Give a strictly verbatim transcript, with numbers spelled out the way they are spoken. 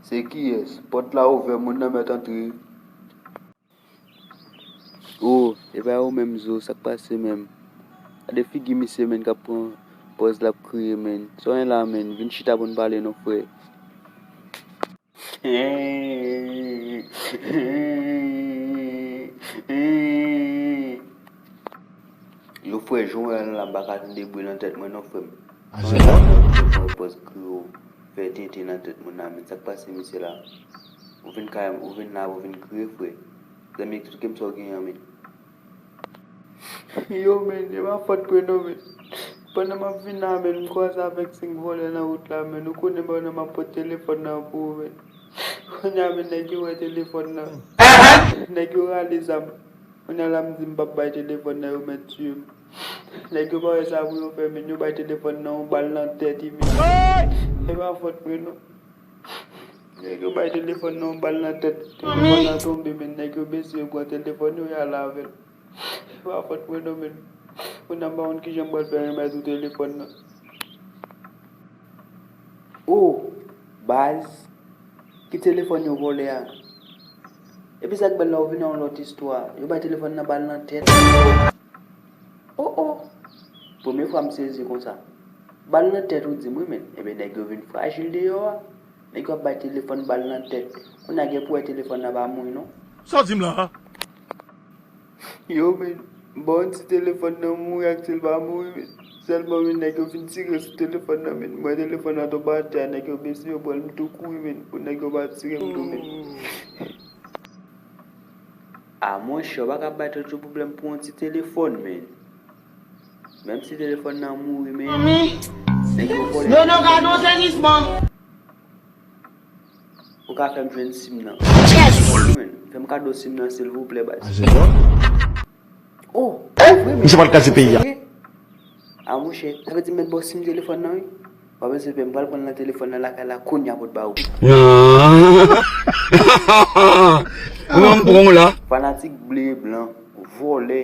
Se kiyès? Pòt la ouvè, moun nan mèt antre. Oh, e pa ou menm Zo, sa k pase menm? Gade figi misye menm k ap pran pòz l ap kriye menm. Sa w gen la menm? Vin chita pou n pale non frè. Yo frè, jan w wè l la, m pa ka tande bri nan tèt mwen non frè m. Jan w wè l la, mwen pòz kriye w fè tenten nan tèt moun nan menm. Sa k pase misye la? Ou vin kay, ou vin la, ou vin kriye frè. Zanmi, eksplike m sa w genyen an menm. Yo menm, e pa fòt mwen non menm. Pandan m ap vin la menm, m kwaze avèk senk vòlè nan wout la menm. Ou konnen pandan m ap pot telefòn nan pou ou menm. Kounye a menm, nèg yo wè telefòn nan. Nèg yo rale zam. Kounye a la m di m p ap bay telefòn nan, yo mèt tiye m. Nèg yo pa wè sa pou yo fè menm, yo bay telefòn nan yon bal nan tèt li menm. E pa fòt mwen non. Nèg yo bay telefòn nan yon bal nan tèt. Telefòn nan tonbe menm, nèg yo bese yo pran telefòn yo, y ale avè l. E pa fòt mwen non menm. Kounye a m pa konn kijan m pral fè remèt ou telefòn nan. Oh, baz, ki telefòn yo vòlè a? Epi sa k bèl la, ou vin nan yon lòt istwa. Yo bay telefòn nan bal nan tèt. Oh, oh. Premye fwa m sezi konsa. Bal nan tèt ou di m wi menm. Ebyen nèg yo vin frajil deyò a. Nèg yo ap bay telefòn bal nan tèt. Kounye a gen pou wè telefòn nan pa mouri non. Sa w di m la a? Yo menm, bon, si telefòn nan mouri ak si l pa mouri menm. Sèlman menm nèg yo fin tire sou telefòn nan menm. M wè telefòn nan tonbe atè a, nèg yo bese yo pran l, m tou kouri menm. Pou nèg yo pa tire m tou menm. A monchè, w pa ka bay tèt ou pwoblèm pou yon ti telefòn menm. Menm si telefòn nan mouri menm. Manmi, nèg yo vòlè. Nono, gade yon sezisman. Ou ka fè m jwenn sim nan. Yes! Fè m kado sim nan silvouplè baz. Oh, vre menm. Misye pral kraze peyi a. A monchè, sa vle di m mèt ba w sim telefòn nan wi. Pa bezwen pè, m pral pran l nan telefòn nan lakay la kounye a pou t ba ou. Nan m pran w la. Fanatik ble e blan, vòlè.